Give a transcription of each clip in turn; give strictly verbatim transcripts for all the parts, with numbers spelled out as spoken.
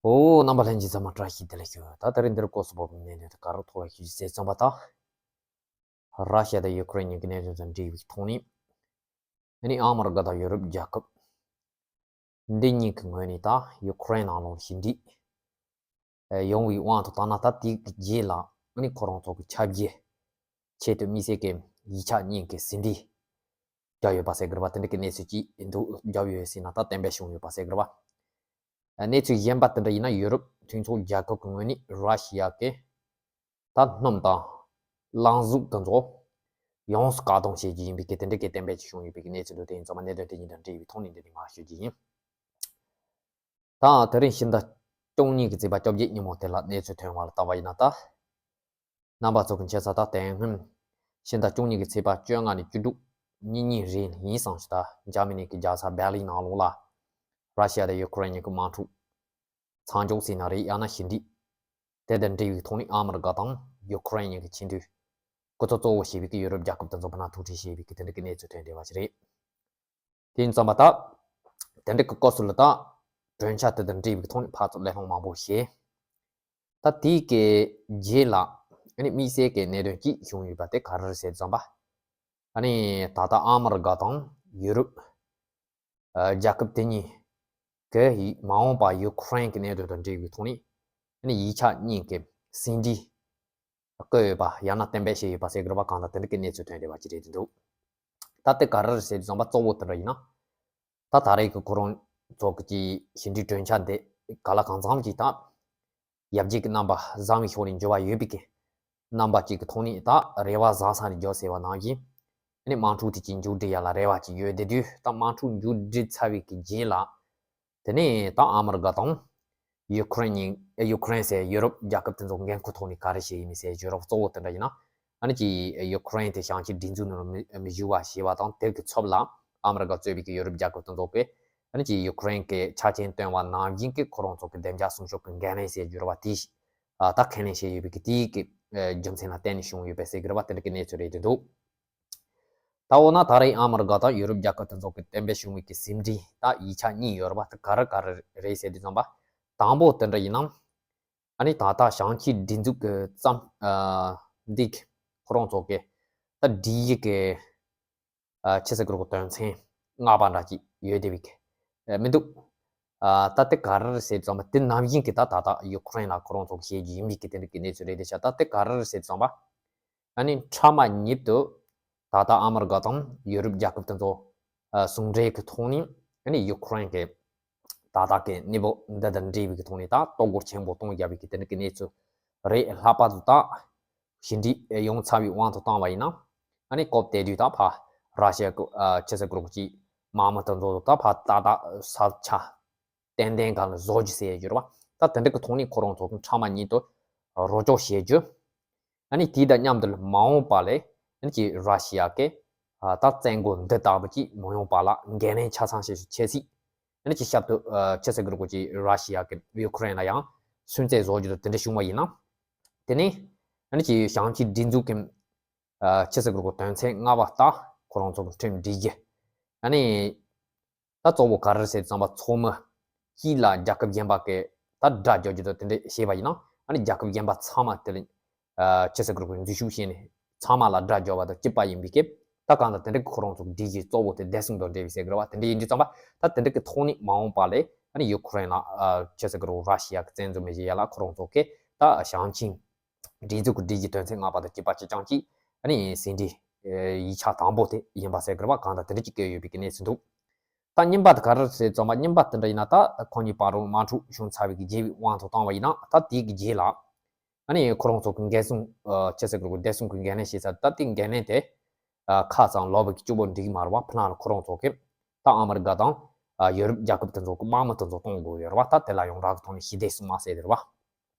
ཨོ། རྣམ་པ་ལྷན་རྒྱས་ཚང་མ་བཀྲ་ཤིས་བདེ་ལེགས་ཞུ། ད་དེ་རིང་འདིར་སྐོར་སུ་བབས་པའི་གནད་དོན་དེ་ག་རུ་ཐོག་ལ་ཞུ་རྒྱུ་ཟེར་ཙམ་པ་དང་། ར་ཤི་ཡ་དང་ཡུ་ཀེ་རེན་གཉིས་ཀྱི་གནད་དོན་དང་འབྲེལ་བའི་ཐོག་ནས། ཨ་ནི་ཨ་མི་རི་ཀ་དང་ཡུ་རོབ་རྒྱལ་ཁབ་འདི་གཉིས་ཀྱི་ངོས་ནས་ད་ཡུ་ཀེ་རེན་ནང་ལོགས་ཞི་འགྲིག་ཡོང་བའི་དབང་དུ་བཏང་ན། ད་དེའི་རྗེས་ལ་ཨ་ནི་ཁོ་རང་ཚོ་གི་ཆབ་སྲིད་ཆེད་དུ་དམིགས་བསལ་གྱི་ཡིག་ཆ་གཉིས་ཀྱི་ཟིན་བྲིས་བརྒྱབ་ཡོད་པ་ཟེར་གི་རེད་པ། དེ་འདྲ་གི་གནས་ཚུལ་ཅིག་འདུག་བརྒྱབ་ཡོད་ཟེར་ན་ད་གཏན་འབེབས་བྱུང་ཡོད་པ་ཟེར་གི་རེད་པ། གནས་ཚུལ་གཞན་པ་དེ་འདྲ་ཡིན་ན། ཡུ་རོབ་མཐུན་ཚོགས་རྒྱལ་ཁབ་ཀྱི་ངོས་ནས་ར་ཤི་ཡ་གི་ད་སྣུམ་དང་རླངས་གཟུགས་དེ་ཚོ་ཡོངས་སུ་བཀག་སྡོམ་བྱེད་རྒྱུ་ཡིན་པའི་གི་དེ་འདྲ་གི་གཏན་འབེབས་ཅིག་བྱུང་ཡོད་པའི་གི་གནས་ཚུལ་འདུག་དེ་ཡིན་ཙང་མ་གནད་དོན་དེ་གཉིས་དང་འབྲེལ་བའི་ཐོག་ནས་འདི་ནས་མར་ཞུ་རྒྱུ་ཡིན། ད་དེ་རིང་ཕྱི་ཟླ་བཅུ་གཉིས་ཀྱི་ཚེས་པ་བཅོ་བརྒྱད་ཉིན་མོ་དེ་ལ་གནས་ཚུལ་ཐོན་པ་ལ་བལྟ་བ་ཡིན་ན། ད་རྣམ་པ་ཚོ་གི་མཁྱེན་གསལ་ལྟར། དེ་སྔོན་ཕྱི་ཟླ་བཅུ་གཉིས་ཀྱི་ཚེས་པ་བཅོ་ལྔ་ནས་བཅུ་དྲུག་ཉིན་གཉིས་རིང་ཡིན་བསམ་ཞིག་ད་འཇར་མ་ནི་གི་རྒྱལ་ས་བྷེར་ལིན་ནང་ལོགས་ལ་ར་ཤི་ཡ་དང་ཡུ་ཀེ་རེན་གཉིས་ཀྱི་དམག་འཁྲུག་མཚམས་འཇོག་ཟེར་ན་རེད། ཡང་ན་ཞི་འགྲིག་དེ་དང་འབྲེལ་བའི་ཐོག་ནས་ཨ་མི་རི་ཀ་དང་ཡུ་ཀེ་རེན་གཉིས་ཀྱི་ཆེས་མཐོའི་སྐུ་ཚབ་གཙོ་བོ་བྱས་པའི་གི་ཡུ་རོབ་རྒྱལ་ཁབ་དེ་ཚོ་བར་ན་ཐུག་འཕྲད་བྱས་པའི་གི་དེ་འདྲ་གི་གནས་ཚུལ་ཐོན་བསྡད་པ་ཞིག་རེད། དེ་ཡིན་ཙམ་པ་ད་དེ་འདྲ་གི་སྐབས་སུ་ལ་ད་གྲོས་འཆར་དེ་དང་འབྲེལ་བའི་ཐོག་ནས་ཕར་ཚུར་གླེང་སློང་མང་པོ་བྱས། ད་དེའི་གི་རྗེས་ལ་ཨ་ནི་དམིགས་བསལ་གྱི་གནད་དོན་གཅིག་བྱུང་ཡོད་པ་དེ་ག་རེ་རེད་ཟེར་ཙམ་པ། ཨ་ནི་ད་ལྟ་ཨ་མི་རི་ཀ་དང་ཡུ་རོབ་ཨ་རྒྱལ་ཁབ་དེ་གཉིས་ཀྱིས་མ་འོངས་པ་ཡུ་ཀེ་རེན་གྱི་གནད་དོན་དང་འབྲེལ་བའི་ཐོག་ནས་ཨ་ནི་ཡིག་ཆ་གཉིས་ཀྱི་ཟིན་བྲིས་བཀོད་ཡོད་པ། ཡང་ན་གཏན་འབེབས་བྱས་ཡོད་པ་ཟེར་གི་རེད་པ། གང་ལྟར་དེ་འདྲ་གི་གནས་ཚུལ་ཐོན་བསྡད་པ་ཅིག་རེད་འདུག་ད་དེ་ག་རེ་རེད་ཟེར་དུས་ཙམ་པ་གཙོ་བོ་དེ་འདྲ་ཡིན་ན། ད་ད་རེས་ཀྱི་ཁོ་རང་ཚོ་གི་ཅིག་ཞི་འགྲིག་གྲོས་འཆར་འདི་ག་ལ་གང་འཚམ་ཅིག་ད་ཡར་རྒྱས་ཀྱི་རྣམ་པ་བཟང་བའི་ཕྱོགས་ནས་འགྱུར་བ་ཡོད་པའི་གི་རྣམ་པ་ཅིག་གི་ཐོག་ནས་ད་རེ་བ་བཟང་ས་ནས་འགྱོ་ཟེར་བ་ནང་བཞིན། ཨ་ནི་དམག་འཁྲུག་དེ་ཅིག་མཇུག་སྒྲིལ་ཡ་ལ་རེ་བ་ཅིག་ཡོད་བསྡད་དུས། ད་དམག་འཁྲུག་མཇུག་སྒྲིལ་ཚར་བའི་གི་རྗེས་ལ། དེ་ནས་ད་ཨ་མི་རི་ཀ་དང་ཡུ་ཀེ་རེན་གཉིས། ཡུ་ཀེ་རེན་ཟེར་ཡུ་རོབ་རྒྱལ་ཁབ་དེ་ཚོ་འགན་ཁུར་ཐོག་ནས་ག་རེ་བྱས་ཡིན་མིན་ཟེར་ཞུ་རོགས། གཙོ་བོ་དེ་འདྲ་ཡིན་ན། ཨ་ནི་ཅིག་ཡུ་ཀེ་རེན་དེ་ཞིང་ཆེན་སྒྲིག་འཛུགས་ནང་ལ་མི་མི་ཞུགས་པ་བྱས་པ་དང་། དེ་གི་ཚབ་ལ་ཨ་མི་རི་ཀ་གཙོས་པའི་གི་ཡུ་རོབ་རྒྱལ་ཁབ་དེ་ཚོ་གིས་ཨ་ནི་ཅིག་ཡུ་ཀེ་རེན་གྱི་ཆ་རྐྱེན་བཏོན་པ་ནང་བཞིན་གྱི་ཁོ་རང་ཚོ་གི་བདེ་འཇགས་སྲུང་སྐྱོབ་ཀྱི་འགན་ལེན་ཟེར་ཞུ་རོགས་པ་དེ་ཞིག་ཨ་ད་ཁས་ལེན་བྱས་ཡོད་པའི་གི་དེའི་གི་ཨ་རྒྱུ་མཚན་ལ་བརྟེན་ནས་བྱུང་ཡོད་པའི་ཟེར་གི་རེད་པ། དེ་འདྲ་གི་གནས་ཚུལ་རེད་འདུག་ད་འོ་ན་ད་རེས་ཨ་མི་རི་ཀ་དང་ཡུ་རོབ་རྒྱལ་ཁབ་དེ་ཚོ་གི་གཏན་འབེབས་བྱུང་བའི་གི་ཟིན་བྲིས་ད་ཡིག་ཆ་གཉིས་ཡོད་རེད་པ། དེ་ག་རེ་ག་རེ་རེད་ཟེར་དུས་ཙམ་པ། དང་པོ་དེ་འདྲ་ཡིན་ན། ཨ་ནི་ད་ལྟ་ཞིང་ཆེན་སྒྲིག་འཛུགས་ཀྱི་ཙམ་ཨ་འདི་གི་ཁོ་རང་ཚོ་གི་ད་སྒྲིག་གཞི་གི་ཨ་ཆི་ཟེར་གི་རེད་གོ། དོན་ཚན་ལྔ་པ་འདྲ་ཅིག་ཡོད་བསྡད་པའི་གི་ཨ་མི་འདུག་ཨ་ད་དེ་ག་རེ་རེད་ཟེར་དུས་ཙམ་པ་དེ་ནང་བཞིན་གི་ད་ད་ལྟ་ཡུ་ཀེ་རེན་ལ་ཁོ་རང་ཚོ་གི་བྱེད་རྒྱུ་ཡིན་པའི་གི་དེ་འདྲ་གི་གནས་ཚུལ་རེད་དེ་ཤག་ད་དེ་ག་རེ་རེད་ཟེར་དུས་ཙམ་པ། ཨ་ནི་ཕྲ་མ་ཉིད་དུ་ད་ལྟ་ཨ་མི་རི་ཀ་དང་ཡུ་རོབ་རྒྱལ་ཁབ་དེ་ཚོ་ཨ་ཟུང་འབྲེལ་གྱི་ཐོག་ནས། ཨ་ནི་ཡུ་ཀེ་རེན་གྱི་ད་ལྟ་གི་གནས་བབ་འདི་དང་འབྲེལ་བའི་གི་ཐོག་ནས་ད་གཏོར་རྒོལ་ཆེན་པོ་གཏོང་བཞག་པའི་གི་དེ་འདྲ་གི་གནས་ཚུལ་རེད། ལྷག་པར་དུ་ད་ཞི་འགྲིག་ཡོང་ཚར་བའི་དབང་དུ་བཏང་བ་ཡིན་ན། ཨ་ནི་སྐབས་དེ་དུས་ད་ཕར་ར་ཤི་ཡ་གི་ཨ་ཆི་ཟེར་གི་རེད་གོ། ཅིག་དམག་མི་དེ་ཚོ་ད་ཕར་ཏག་ཏག་ས་ཆ་ཏན་ཏན་སྒང་ལ་བཟོ་རྒྱུ་ཟེར་རྒྱུ་རེད་པ། ད་དེ་འདྲ་གི་ཐོག་ནས་ཁོ་རང་ཚོ་གི་ཕྲ་མ་ཉིད་དུ་རོགས་སྐྱོར་བྱེད་རྒྱུ། ཨ་ནི་དེ་དང་མཉམ་དུ་མ་འོངས་པ་ལ་ཨ་ནི་ཅིག་ར་ཤི་ཡ་གི་ཨ་ད་བཙན་རྒོལ་འདི་ལྟ་བུ་ཅིག་མ་ཡོང་པ་ལ་འགན་ལེན་ཆ་ཚང་བྱེད་ཤུགས་ཆེ་སྲིད། ཨ་ནི་ཅིག་ཞབས་ཏོག་ཨ་ཆི་ཟེར་གི་རེད་གོ། ཅིག་ར་ཤི་ཡ་གི་ཡུ་ཀེ་རེན་ལ་ཡང་སུན་གཙེར་བཟོ་རྒྱུ་དང་དེ་འདྲ་བྱུང་བ་ཡིན་ན། དེ་ནས་ཨ་ནི་ཅིག་ཞིང་ཆེན་སྒྲིག་འཛུགས་ཀྱི་ཨ་ཆི་ཟེར་གི་རེད་གོ། དོན་ཚན་ལྔ་པ་ལྟར་ཁོ་རང་ཚོ་གི་ཁྲིམས་སྒྲིག་གཞི། ཨ་ནི་ད་གཙོ་བོ་ག་རེ་རེད་ཟེར་དུས་ཙམ་པ། ཚོགས་མི་གཅིག་ལ་རྒྱལ་ཁབ་གཞན་པ་གི་ད་དགྲ་བརྒྱབ་རྒྱུ་དང་དེ་འདྲ་བྱས་པ་ཡིན་ན། ཨ་ནི་རྒྱལ་ཁབ་གཞན་པ་ཚང་མ་དེ་ལ་ཨ་ཆི་ཟེར་གི་རེད་གོ། འཛུལ་ཞུགས་བྱས་ནས་ཚང་མ་ལ་དགྲ་བརྒྱབ་པ་དང་གཅིག་པ་ཡིན་པའི་སྐབས། ད་གང་ལྟར་དེ་འདྲ་གི་ཁོ་རང་ཚོ་གི་སྒྲིག་གཞི་གཙོ་བོ་དེ་བདེ་སྲུང་དང་འབྲེལ་བའི་ཟེར་གི་རེད་པ། དེ་འདྲ་ཡིན་དུས་ཙམ་པ་ད་དེ་འདྲ་གི་ཐོག་ནས་མ་འོངས་པ་ལ་ཨ་ནི་ཡུ་ཀེ་རེན་ལ་ཨ་ཆི་ཟེར་གི་རེད། ར་ཤི་ཡ་གི་བཙན་འཛུལ་མི་བྱེད་ཡ་ལ་ཁོ་རང་ཚོ་གི་ད་ཞིང་ཆེན་སྒྲིག་འཛུགས་ཀྱི་སྒྲིག་གཞི་དོན་ཚན་ལྔ་པ་དང་བཅུ་པ་གཅིག་རྐྱང་གཅིག་ཨ་ནི་ཟིན་བྲིས་ཡིག་ཆ་དང་པོ་དེ་ཡིན་པ་ཟེར་གི་རེད་པ། གང་ལྟར་དེ་འདྲ་ཅིག་བཀོད་ཡོད་པའི་གི་གནས་ཚུལ་འདུག་ད་གཉིས་པ་དེ་ག་རེ་རེད་ཟེར་དུས་ཙམ་པ། གཉིས་པ་དེ་འདྲ་ཡིན་ན། ད་ཁོ་གཉིས་བར་དུ་དམག་འཁྲུག་བྱུང་ཚར་བའི་གི་རྗེས་པའི་དབང་དུ་བཏང་བ་ཡིན་ན། ད་དེའི་གི་རྗེས་ལ་ཨ་ནི་ཁོ་རང་ཚོ་གི་འགན་སྲུང་ཨ་ཆི་ཟེར་གི་རེད་གོ། བདེ་སྲུང་གི་འགན་ལེན་བྱས་ཚར། ད་དེ་འགན་ལེན་དེ་ཨ་ཁ་ཙམ་ལོག་པའི་གི་སྐྱོ་པོ་འགྲིག་གི་མ་རེད་པ། ཕ་ནང་ལ་ཁོ་རང་ཚོ་གི་ད་ཨ་མི་རི་ཀ་དང་ཨ་ཡུ་རོབ་རྒྱལ་ཁབ་དེ་ཚོ་གི་དམག་མི་དེ་ཚོ་གཏོང་དགོས་ཡོད་རེད་པ། ད་དེ་ལ་ཡོངས་གྲགས་ཀྱི་ཐོག་ནས་ཞི་བདེ་སྲུང་མ་ཟེར་དེ་རེད་པ།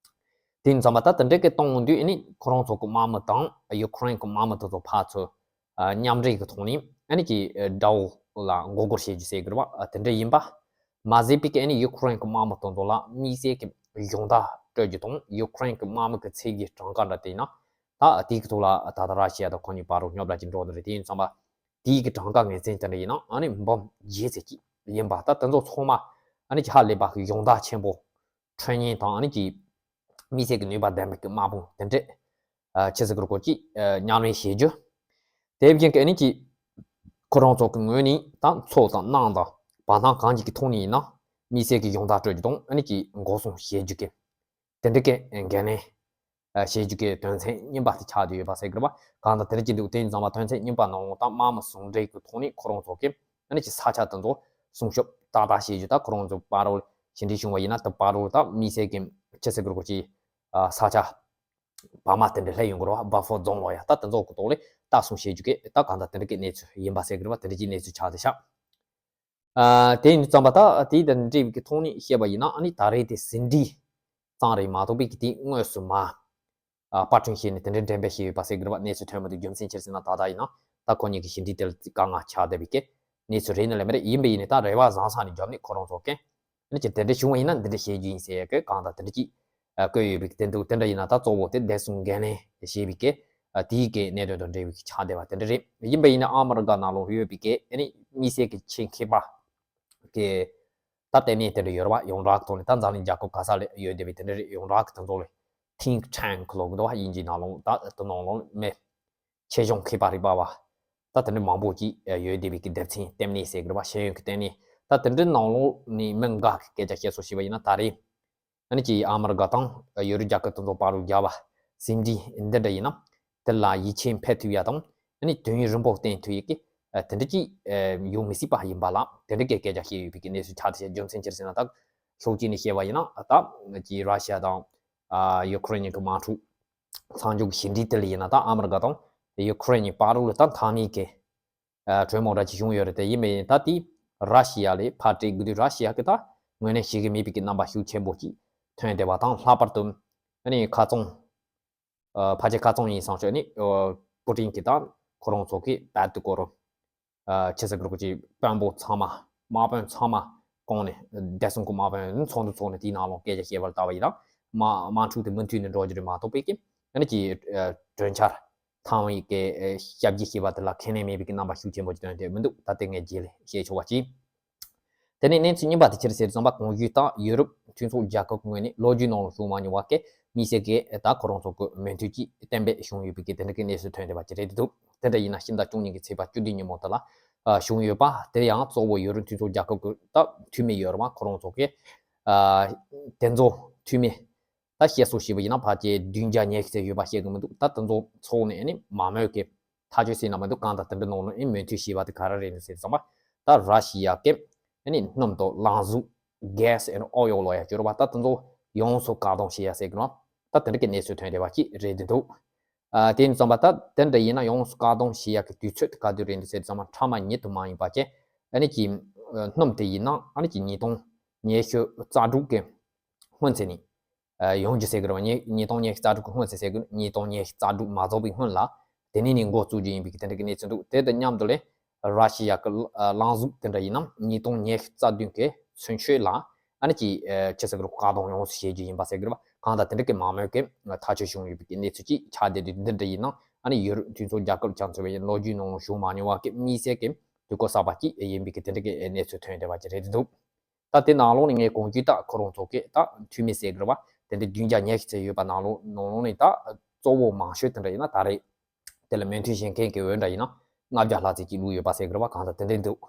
དེ་ཡིན་ཙམ་པ་ད་དེ་འདྲ་གི་གཏོང་དུས། ཨ་ནི་ཁོ་རང་ཚོ་གི་དམག་མི་དང་ཡུ་ཀེ་རེན་གི་དམག་མི་དེ་ཚོ་ཕར་ཚུར་ཨ་མཉམ་འབྲེལ་གི་ཐོག་ནས་ཨ་ནི་ཅིག་ཨ་དགྲ་བོ་ལ་མགོ་སྐོར་བྱེད་རྒྱུ་ཟེར་གི་རེད་པ། ཨ་དེ་འདྲ་ཡིན་པ་མ་ཟད་པའི་གི་ཨ་ནི་ཡུ་ཀེ་རེན་གི་དམག་མི་དེ་ཚོ་ལ་དམིགས་བསལ་གི་སྦྱོང་བརྡར་སྤྲོད་རྒྱུ་དང་། ཡུ་ཀེ་རེན་གི་དམག་མི་གི་ཚད་ཀྱི་གྲངས་ཀ་འདྲ་བལྟས་ན། ད་དེའི་གི་ཐོག་ལ་ད་ལྟ་ར་ཤི་ཡ་དང་ཁོ་གཉིས་བར་དུ་རྙོག་དྲ་ཅིག་འགྲོ་གི་རེད། དེ་ཡིན་ཙམ་པ་དེའི་གི་གྲངས་ཀ་ངོས་འཛིན་དེ་འདྲ་ཡིན་ན། ཨ་ནི་འབུམ་བརྒྱད་ཙམ་ཅིག་ཡིན་པ། ད་དེ་ཚོ་ཚང་མ་ཨ་ནི་ཧ་ལས་པ་གི་སྦྱོང་བརྡར་ཆེན་པོ་ ཁྲོན་ཉེན་དང་ཨ་ནི་ཀྱི་དམིགས་བསལ་གྱི་ནུས་པ་ལྡན་པའི་གི་དམག་དཔུང་དེ་འདྲས་ཨ་ཆི་ཟེར་དགོས་རེད་ཀྱི་ཨ་མཉམ་ལེན་བྱེད་རྒྱུ། དེ་བཞིན་གྱི་ཨ་ནི་ཀྱི་ཁོ་རང་ཚོ་གི་ངོས་ནས་ད་ཚོགས་དང་གནང་དང་བར་སྣང་གང་ཅིག་གི་ཐོག་ནས་ཡིན་ན་དམིགས་བསལ་གྱི་སྦྱོང་བརྡར་སྤྲོད་རྒྱུ་དང་ཨ་ནི་ཀྱི་འགོག་སྲུང་བྱེད་རྒྱུ་གི་དེ་འདྲ་གི་འགན་ལེན་བྱེད་རྒྱུ་གི་དོན་ཚན་གཉིས་པ་དེ་ཆགས་བསྡད་ཡོད་པ་ཟེར་གི་རེད་པ། གང་ལྟར་དེ་འདྲ་ཅིག་འདུག་དེ་ཡིན་ཙང་མ་དོན་ཚན་གཉིས་པ་ནང་ལོགས་ད་དམག་མི་ཟུང་འབྲེལ་གྱི་ཐོག་ནས་ཁོ་རང་ཚོ་གི་ཨ་ནི་ཀྱི་ས་ཆ་དེ་ཚོ་སྲུང་སྐྱོབ་ཏག་ཏག་བྱེད་རྒྱུ། ད་ཁོ་རང་ཚོ་བར་དུ་ཕྱི་འབྲེལ་བྱུང་བ་ཡིན་ན་དེ་བར་དུ་ད་དམིགས་བསལ་གྱི་ཆི་ཟེར་དགོས་རེད་ཀྱི་ས་ཆ་བར་མ་དེ་འདྲ་སླེབས་ཡོང་གི་རེད་པ། བྷ་ཕར་ཛོན་ལོ་ཡ་ད་དེ་ཚོ་གི་ཐོག་ལ་ལྟ་སྲུང་བྱེད་རྒྱུ་གི་ད་གང་ལྟར་དེ་འདྲ་གི་གནས་ཚུལ་ཡིན་པ་ཟེར་གི་རེད་པ། དེ་འདྲ་ཅིག་གནས་ཚུལ་ཆགས་བསྡད་ཤག་ཨ་དེ་ཡིན་དུས་ཙམ་པ་ད་དེ་དང་འབྲེལ་བའི་གི་ཐོག་ནས་བཤད་པ་ཡིན་ན་ཨ་ནི་ད་རེས་དེ་ཟིན་བྲིས་ཙམ་རེད་མ་གཏོགས་པའི་གི་དེ་དངོས་སུ་མ་ཨ་པར་སྐྲུན་བྱས་ནས་དེ་འདྲའི་འགྲེམས་སྤེལ་བྱས་ཡོད་པ་ཟེར་གི་རེད་པ། གནས་ཚུལ་ཐོན་མི་འདུག་རྒྱུ་མཚན་ཅི་རེད་ཟེར་ན་ད་ལྟ་ཡིན་ན་ད་ཁོ་གཉིས་ཀྱི་ཞི་འགྲིག་དེ་ལ་དཀའ་ངལ་ཆགས་བསྡད་པའི་གི་གནས་ཚུལ་རེད་ནི་ལས་མ་རེད། ཡིན་པ་ཡིན་ནའི་ད་རེ་བ་བཟང་ས་ནས་རྒྱབ་ནས་ཁོ་རང་ཚོ་གི་ཨ་ནི་ཅི་དེ་འདྲ་བྱུང་བ་ཡིན་ན་འདི་འདྲ་བྱེད་རྒྱུ་ཡིན་ཟེར་གི་གང་ལྟར་དེ་འདྲ་ཅིག་ཨ་བཀོད་ཡོད་པའི་གི་དེ་འདུག་དེ་འདྲ་ཡིན་ན་ད་གཙོ་བོ་དེ་བདེ་སྲུང་འགན་ལེན་བྱེད་པའི་གི་ཨ་དེའི་གི་གནད་དོན་དང་འབྲེལ་བའི་གི་ཆགས་བསྡད་པ་དེ་འདྲ་རེད། ཡིན་པ་ཡིན་ན་ཨ་མི་རི་ཀ་ནང་ལོགས་ཡོད་པའི་གི་ཨ་ནི་དམིགས་བསལ་གི་ཆེད་མཁས་པ་གི་ད་ལྟད་མོ་དེ་འདྲ་ཡོད་རེད་པ། ཡོངས་གྲགས་ཐོག་ནས་ད་འཛམ་གླིང་རྒྱལ་ཁབ་ག་ས་ལ་ཡོད་བསྡད་པའི་དེ་འདྲ་རེད། ཡོངས་གྲགས་ཀྱི་དེ་ཚོ་ལ་think tank ལབ་གི་འདུག་པ། དབྱིན་ཇིའི་ནང་ལོགས་ད་དེ་ནང་ལོགས་མི་ཆེད་སྦྱོང་མཁས་པ་རིག་པ་བ་ད་དེ་འདྲ་མང་པོ་ཅིག་ཡོད་བསྡད་པའི་གི་སྡེ་ཚན་ལྟེ་གནས་ཟེར་གི་རེད་པ། ཤེས་ཡོན་གྱི་ལྟེ་གནས་ད་དེ་འདྲའི་ནང་ལོགས་ནས་མི་འགའ་གི་སྐད་ཆ་བཤད་སྲོལ་ཞིག་པ་ཡིན་ན་ད་རེས་ཨ་ནི་ཀྱི་ཨ་མི་རི་ཀ་དང་ཡུ་རོབ་རྒྱལ་ཁབ་དེ་ཚོ་བར་དུ་རྒྱབ་པ་ཟིན་བྲིས་འདི་འདྲ་ཡིན་ན་དེ་ལ་ཡིད་ཆེས་འཕེར་ཐུབ་ཡ་དང་ཨ་ནི་དུས་ཡུན་རིང་པོ་བརྟན་ཐུབ་ཡ་གི་དེ་འདྲ་ཅིག་ཡོང་མི་སྲིད་པ་ཡིན་པ་ལ་དེ་འདྲ་གི་སྐད་ཆ་བཤད་ཡོད་པའི་གི་གནས་ཚུལ་ཆགས་ཏེ། རྒྱུ་མཚན་ཅི་རེད་ཟེར་ན་ད་ཤོག་གཅིག་ནས་བཤད་པ་ཡིན་ན་ད་ཀྱི་ར་ཤི་ཡ་དང་ཡུ་ཁུ་རེན་གྱི་དམག་འཁྲུག་མཚམས་འཇོག་གི་ཞི་འགྲིག་དེ་ལ་ཡིན་ན་ད་ཨ་མི་རི་ཀ་དང་ཡུ་ཁུ་རེན་གྱི་བར་དུ་ལ་ད་མཐའ་མའི་གི་གྲོས་མོལ་འདྲ་ཅིག་བྱུང་ཡོད་རེད། དེ་ཡིན་པས་ད་དེ་ར་ཤི་ཡ་ལ་ཕར་སྤྲད་དགོས་དུས་ར་ཤི་ཡ་གི་ད་ངོས་ལེན་བྱེད་ཀྱི་མེད་པའི་གི་རྣམ་པ་ཤུགས་ཆེན་པོ་ཅིག་ཐོན་བསྡད་པ་དང་། ལྷག་པར་དུ་ཨ་ནི་ཁ་རྩང་ཨ་ཕལ་ཆེར་ཁ་རྩང་ཡིན་བསམ་ཤོག་ཨ་ནི་ཨ་པུ་ཏིན་གྱི་ད་ཁོ་རང་ཚོ་གི་བལ་དུ་སྐོར་ཨ་ཆི་ཟེར་དགོས་རེད་ཀྱི་དཔོན་པོ་ཚང་མ་དམག་དཔོན་ཚང་མ་བསྐོངས་ནས་བདེ་སྲུང་གི་དམག་དཔོན་ཚོགས་འདུ་ཚོགས་ནས་དེའི་ནང་ལོགས་སྐད་ཆ་བཤད་པར་ལྟ་བ་ཡིན་ན་དམག་དམག་འཁྲུག་དེ་མུ་མཐུད་ནས་འགྲོ་རྒྱུ་རེད་མ་གཏོགས་པའི་གི་ཨ་ནི་ཀྱི་ཨ་གྲོས་འཆར་ཐང་བའི་གི་ཨ་ཞབས་ཕྱི་བྱེད་པ་དེ་ལ་ཁས་ལེན་མེད་པའི་གི་རྣམ་པ་ཤུགས་ཆེན་པོ་ཞིག་སྟོན་ཏེ་མི་འདུག་ད་ལྟའི་ངས་རྗེས་ལ་བཤད་ཆོག་པ་ཅིག་དེ་ནས་གནས་ཚུལ་གཉིས་པ་དེ་ཕྱིར་ཟེར་ཙམ་པ་གོང་ཞུས་ལྟར་ཡུ་རོབ་མཐུན་ཚོགས་རྒྱལ་ཁབ་ཀྱི་ངོས་ནས་ལོ་རྒྱུས་ནང་ལ་བྱུང་མ་མྱོང་བ་གི་དམིགས་བསལ་གྱི་ད་ཁོ་རང་ཚོ་གི་མོས་མཐུན་གྱིས་གཏན་འབེབས་བྱུང་ཡོད་པའི་གི་དེ་འདྲ་གི་གནས་ཚུལ་ཐོན་བསྡད་པ་ཅིག་རེད་འདུག་དེ་འདྲ་ཡིན་ན་ཕྱི་ཟླ་བཅུ་གཉིས་ཀྱི་ཚེས་པ་བཅུ་བདུན་ཉིན་མོ་དེ་ལ་བྱུང་ཡོད་པ། དེ་ཡང་གཙོ་བོ་ཡུ་རོབ་མཐུན་ཚོགས་རྒྱལ་ཁབ་ཀྱི་ད་འཐུས་མི་ཡོད་རེད་པ། ཁོ་རང་ཚོ་གི་དེ་ཚོ་འཐུས་མི་ད་བཤད་སྲོལ་ཞིག་པ་ཡིན་ན་ཕལ་ཆེར་བདུན་བརྒྱ་ཉི་ཤུ་ཙམ་ཡོད་པ་བཤད་གི་མི་འདུག་ད་དེ་ཚོ་ཚོགས་ནས་ཨ་ནི་མང་མོས་ཀྱི་ཐག་གཅོད་ཟིན་ན་མི་འདུག་གང་ལྟར་དེ་འདྲ་ནང་ལོགས་ཨ་ནི་མོས་མཐུན་བྱས་པ་དེ་ག་རེ་རེད་འདུག་ཟེར་ཙམ་པ། ད་ར་ཤི་ཡ་གི་ཨ་ནི་སྣུམ་དང་རླངས་གཟུགས་gas and oil ལབ་ཡ་ཅིག་ཡོད་རེད་པ། ད་དེ་ཚོ་ཡོངས་སུ་བཀག་སྡོམ་བྱེད་ཡ་ཟེར་གི་རེད་པ། ད་དེ་འདྲ་གི་གནས་ཚུལ་ཐོན་བསྡད་པ་ཅིག་རེད་འདུག་ཨ་དེ་ཡིན་ཙམ་པ་ད་དེ་འདྲ་ཡིན་ན་ཡོངས་སུ་བཀག་སྡོམ་བྱེད་ཡ་གི་དུས་ཚོད་དེ་ག་དུས་རེད་འདུག་ཟེར་ཙམ་པ་ཕྲ་མ་ཉིད་དུ་མ་ཡིན་པ་བྱས་ཨ་ནི་ཀྱི་སྣུམ་དེ་ཡིན་ན་ཨ་ནི་ཀྱི་ཉིས་སྟོང་ཉི་ཤུ་རྩ་དྲུག་གི་སྔོན་ཚེ་ནས། ཡོང་རྒྱུ་ཟེར་གི་རེད་པ། ཉིས་སྟོང་ཉི་ཤུ་རྩ་དྲུག་གི་སྔོན་ཟེར་ཟེར་གི་ཉིས་སྟོང་ཉི་ཤུ་རྩ་དྲུག་མ་རྫོགས་པའི་སྔོན་ལ་དེ་ནས་ནས་འགོ་བཙུགས་རྒྱུ་ཡིན་པའི་གི་དེ་འདྲ་གི་གནས་ཚུལ་འདུག་དེ་དང་མཉམ་དུ་ལས་ར་ཤི་ཡ་གི་རླངས་གཟུགས་དེ་འདྲ་ཡིན་ན་ཉིས་སྟོང་ཉི་ཤུ་རྩ་བདུན་གི་ཚུན་ཆོད་ལ་ཨ་ནི་ཀྱི་ཆི་ཟེར་གི་རེད་བཀག་སྡོམ་ཡོངས་སུ་བྱེད་རྒྱུ་ཡིན་པ་ཟེར་གི་རེད་པ། གང་ལྟར་དེ་འདྲ་གི་མང་མོས་གི་ཐག་གཅོད་བྱུང་ཡོད་པའི་གི་གནས་ཚུལ་ཅིག་ཆགས་བསྡད་དུས་འདི་འདྲ་ཡིན་ན་ཨ་ནི་ཡུ་རོབ་མཐུན་ཚོགས་རྒྱལ་ཁབ་ཆ་མཚོན་པ་ཡིན་ལོ་རྒྱུས་ནང་ལ་བྱུང་མ་མྱོང་བ་གི་དམིགས་བསལ་གི་དུས་གོ་གསར་པ་ཅིག་ཡིན་པའི་གི་དེ་འདྲ་གི་གནས་ཚུལ་ཐོན་བསྡད་པ་ཅིག་རེད་འདུག་ད་དེ་ནང་ལོགས་ནས་ངས་གོང་ཞུས་ལྟར་ཁོ་རང་ཚོ་གི་ད་འཐུས་མི་ཟེར་གི་རེད་པ། དེ་འདྲའི་བདུན་བརྒྱ་ཉི་ཤུ་ཙམ་ཡོད་པ་ནང་ལོགས་ནང་ལོགས་ནས་ད་གཙོ་བོ་མང་ཤོས་དེ་འདྲ་ཡིན་ན་ད་རེས་དེ་ལ་མོས་མཐུན་བྱེད་མཁན་གི་འོས་འདྲ་ཡིན་ན་ལྔ་བརྒྱ་ལྷག་ཙམ་ཅིག་བླུགས་ཡོད་པ་ཟེར་གི་རེད་པ། གང་ལྟར་དེ་འདྲ་འདུག་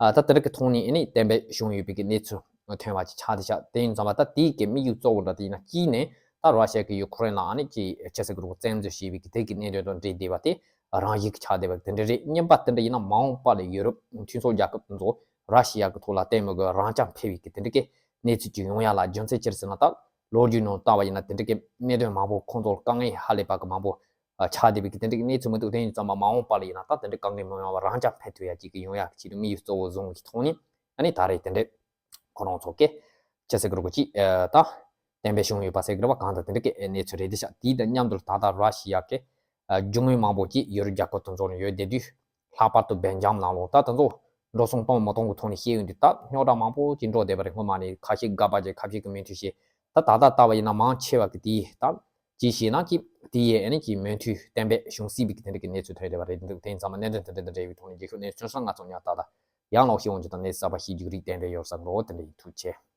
ཨ་ད་དེ་འདྲ་གི་ཐོག་ནས་ཨ་ནི་གཏན་འབེབས་བྱུང་ཡོད་པའི་གི་གནས་ཚུལ་ཐོན་པ་ཅིག་ཆགས་བསྡད་ཤག་དེ་ཡིན་ཙང་མ་ད་དེའི་གི་དམིགས་ཡུལ་གཙོ་བོ་འདྲ་དེ་ཡིན་ན་གཅིག་ནས་ད་ར་ཤི་ཡ་གི་ཡུ་ཁུ་རེན་ལ་ཨ་ནི་ཅིག་ཆི་ཟེར་གི་རེད་བཙན་འཛུལ་བྱས་པའི་གི་དེ་གི་གནད་དོན་དང་འབྲེལ་བསྡད་པ་དེ་རང་བཞིན་གྱི་ཆགས་བསྡད་པ་དེ་འདྲ་རེད། གཉིས་པ་དེ་འདྲ་ཡིན་ན་མ་འོངས་པ་ལ་ཡུ་རོབ་མཐུན་ཚོགས་རྒྱལ་ཁབ་དེ་ཚོ་ར་ཤི་ཡ་གི་ཐོག་ལ་ལྟད་མོ་གི་རང་རྐྱ་འཕེར་བའི་གི་དེ་འདྲ་གི་གནས་ཚུལ་ཅིག་ཡོང་ཡ་ལ་རྒྱུ་མཚན་ཅི་རེད་ཟེར་ན། ད་ལོ་རྒྱུས་ནང་ལྟ་བ་ཡིན་ན་དེ་འདྲ་གི་གནད་དོན་མང་པོ་ཁོང་ཚོར་དཀའ་ངལ་ཧ་ལས་པ་གི་མང་པོ་ཆགས་བསྡད་པའི་གི་དེ་འདྲ་གི་གནས་ཚུལ་མི་འདུག་དེ་ཡིན་ཙང་མ་མ་འོངས་པ་ལ་ཡིན་ན་ད་དེ་འདྲ་དཀའ་ངལ་མི་ཡོང་བ་རང་རྐྱ་འཕེར་ཐུབ་ཡ་ཅིག་གི་ཡོང་ཡ་གི་ཆེད་དུ་དམིགས་ཡུལ་གཙོ་བོ་བཟུང་གི་ཐོག་ནས་ཨ་ནི་ད་རེས་དེ་འདྲ་ཁོ་རང་ཚོ་གི་ཆི་ཟེར་གི་རེད་ཀྱི་ད་གཏན་འབེབས་བྱུང་ཡོད་པ་ཟེར་གི་རེད་པ། གང་ལྟར་དེ་འདྲ་གི་གནས་ཚུལ་རེད་དེ་ཤག་དེའི་དང་མཉམ་དུ་ད་ལྟ་ར་ཤི་ཡ་གི་རྒྱུ་དངོས་མང་པོ་ཅིག་ཡུ་རོབ་རྒྱལ་ཁབ་དེ་ཚོ་ནས་ཡོད་བསྡད་དུས། ལྷག་པར་དུ་སྦེལ་ཇམ་ནང་ལོགས་ད་དེ་ཚོ་འགྲོ་སོང་གཏོང་མི་གཏོང་གི་ཐོག་ནས་བཤད་ཡོང་དུས་ད་རྙོག་དྲ་མང་པོ་ཅིག་འགྲོ་བསྡད་པ་རེད། སྔོན་མ་ནས་ཁ་ཤས་དགག་པ་བྱས་ཁ་ཤས་ཀྱིས་མོས་མཐུན་བྱས། ད་ད་ལྟ་ལྟ་བ་ཡིན་ན་མང་ཆེ་བ་གི་དེའི་ད་ཅིག་བྱས་ན་ཅིག་དེ་ཡས་ཨ་ནི་ཅིག་མོས་མཐུན་གཏན་འབེབས་བྱུང་སྲིད་པའི་གི་དེ་འདྲ་གི་གནས་ཚུལ་ཐོན་བསྡད་པ་རེད་འདུག་དེ་ཡིན་ཙང་མ་གནད་དོན་དེ་འདྲ་དང་འབྲེལ་བའི་ཐོག་ནས་རྒྱལ་ཁབ་གནས་ཚུལ་ཆུང་ས་ང་ཚོ་ཉག་ཏག་ཏག་ཡང་ལོག་ཤེས་འོང་རྒྱུ་དང་གནས་ཚུལ་གསར་པ་ཤེས་རྒྱུ་རིགས་གཏན་འབེབས་ཡོད་ས་འགྲོ་དེ་འདྲ་ཡིན། ཐུགས་རྗེ་ཆེ།